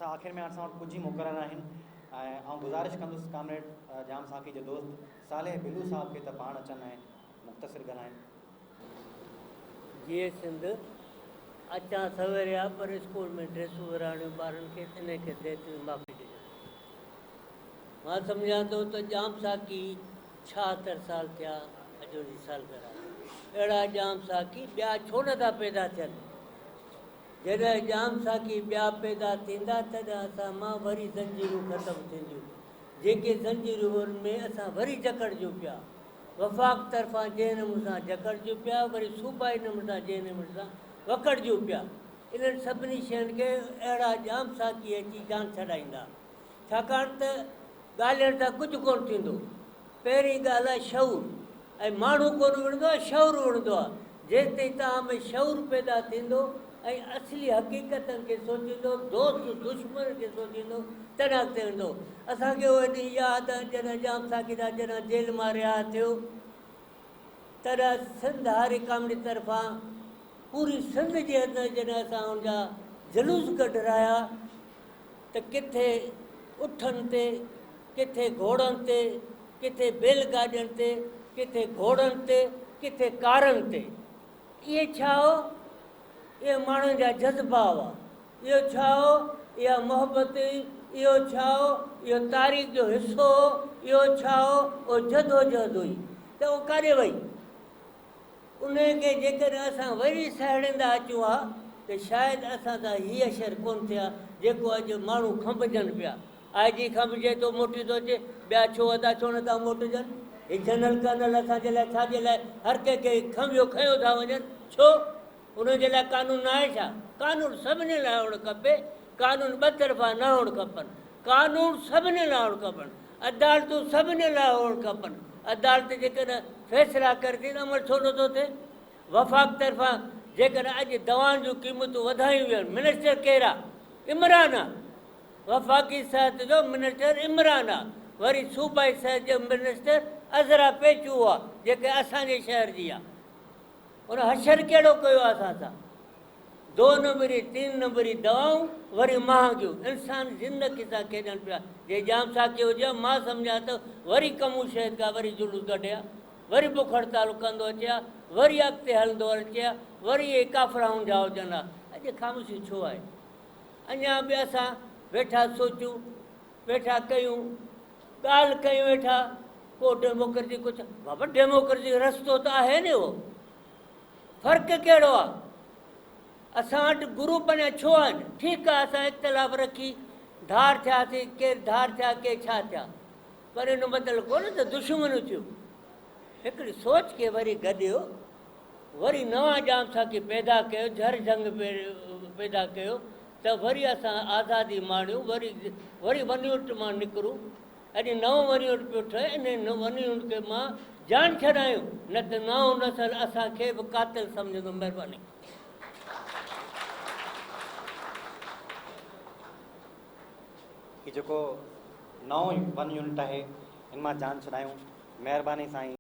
اڇا آخر ۾ اسان وٽ ڪجهه ئي مقرر آهن ۽ آئون گذارش ڪندس ڪامريڊ ڄام ساقي جي دوست صالح بلو صاحب کي ته پاڻ اچن ۽ مختصر ڳالهائين. جيئي سنڌ اچان سويريا پر اسڪول ۾ ڊريسون ورهاڻيون ٻارن کي انهي کي دير ٿي معافي ڏجو. مان سمجهان ٿو ته ڄام ساقي 76 سال ٿيا اڄ ان جي سالگرهه آهي. اهڙا ڄام ساقي ٻيا ڇو نه ٿا پيدا ٿين؟ جڏهن ڄام ساقي ٻيا پيدا ٿيندا تڏهن اسان مان وري زنجيرون ختم ٿينديون. جيڪي زنجيرون ۾ اسان وري جڪڙجون پيا. وفاق طرفان جنهن نموني سان جڪڙجون پيا وري صوبائي نموني سان جنهن نموني سان وڪڙجون پيا. انهن سڀني شين کي اهڙا ڄام ساقي اچي جان ڇڏائيندا. ڇاڪاڻ ته ڳالهين سان ڪجهه ڪونه ٿيندو. پهرين ڳالهه آهي شعور ۽ ماڻهو ڪونه وڙهندو آهي شعور وڙهندو آهي. جيستائين توهان ۾ شعور پيدا ٿيندو ۽ اصلي حقيقتن کي سوچيندو، دوست دشمن کي سوچيندو تڏهن اڳتي ويندو. اسان کي اهي ڏينهن ياد آهن جڏهن ڄام ساقي صاحب جڏهن جيل مان رها ٿيو تڏهن سنڌ هاري ڪاميٽي طرفان پوري سنڌ جي اندر جڏهن اسان ان جا جلوس ڪڍرايا ته ڪٿي اٺن تي، ڪٿي گهوڙن تي، ڪٿي بيل گاڏين تي، ڪٿي گهوڙن تي، ڪٿي ڪارن تي. اهي ڇا هو؟ اهي ماڻهن جا جذبا هئا. اهو ڇا هو؟ اها محبت هئي. اهو ڇا هو؟ اهو تاريخ جو حصو هو. اهو ڇا هو؟ اهو جدوجهد هئي. ته اهو ڪاڏي وئي؟ انهيء کي جيڪڏهن اسان وري سهيڙيندا اچون ها ته شايد اسان سان هي حشر ڪونه ٿئي ها، جيڪو اڄ ماڻهو کنڀجن پيا. آء جي کنڀجي ٿو موٽي ٿو اچي، ٻيا ڇو ادا ڇو نه ٿا موٽجن؟ هي جنرل ڪرنل اسان جي لاء ڇا جي لاء هر ڪنهن کي کنڀيو کنيو ٿا وڃن؟ ڇو؟ انهن جي لاء قانون ناهي ڇا؟ قانون سڀني لاء هئڻ کپي، قانون ٻه طرفا نه هئڻ کپن. قانون سڀني لاء هئڻ کپن، عدالتون سڀني لاء هئڻ کپن، عدالت جيڪڏهن فيصلا ڪري ٿي ته عمل ڇو نٿو ٿئي؟ وفاق طرفان جيڪڏهن اڄ دوائن جون قيمتون وڌايون ويون آهن، منسٽر ڪير آ؟ عمران آ، وفاقي صحت جو منسٽر عمران آ، وري صوبائي صحت جو منسٽر عذرا پيچوهو آ، جيڪي اسان جي شهر جي آ. ان حشر ڪهڙو ڪيو آ اسان سان؟ دو نمبري تين نمبري دوائون وري مهانگيون انسان زندگي سان کيڏن پيا جي ڄام ساقي هجي ها مان سمجهان ته وري ڪمون شهيد کان وري جلوس ڪڍي ها وري بک هڙتال ڪندو اچي ها وري اڳتي هلندو اچي ها وري اهي ڪافراهون جا هجن ها اڄ خاموشي ڇو آهي اڃا به اسان ويٺا سوچون ويٺا ڪيون ڳالهه ڪيون ويٺا ڪو ڊيموڪرسي ڪجهه بابا ڊيموڪرسي رستو ته آهي ني اهو فرق ڪهڙو آ؟ اسان وٽ گروپ اڃا ڇو آهن؟ ٺيڪ آ اسان اختلاف رکي ڌار ٿياسين، ڪير ڌار ٿيا ڪي ڇا ٿيا پر ان جو مطلب ڪونهي ته دشمنيون ٿيون. هڪڙي سوچ کي وري گڏيو، وري نوان ڄام ساقي پيدا ڪيو، جهر جهنگ پيدا ڪيو ته وري اسان آزادي ماڻيون، وري وري ون يونٽ مان نڪرون. اڄ نئون ون يونٽ پيو ٺهي، انهي ون يونٽ کي مان جان ڇڏايون، نه ته نئون نسل اسان کي به قاتل سمجهندو. مهرباني. هي جيڪو نئون ون يونٽ آهي ان مان جان ڇڏايون. مهرباني سائين.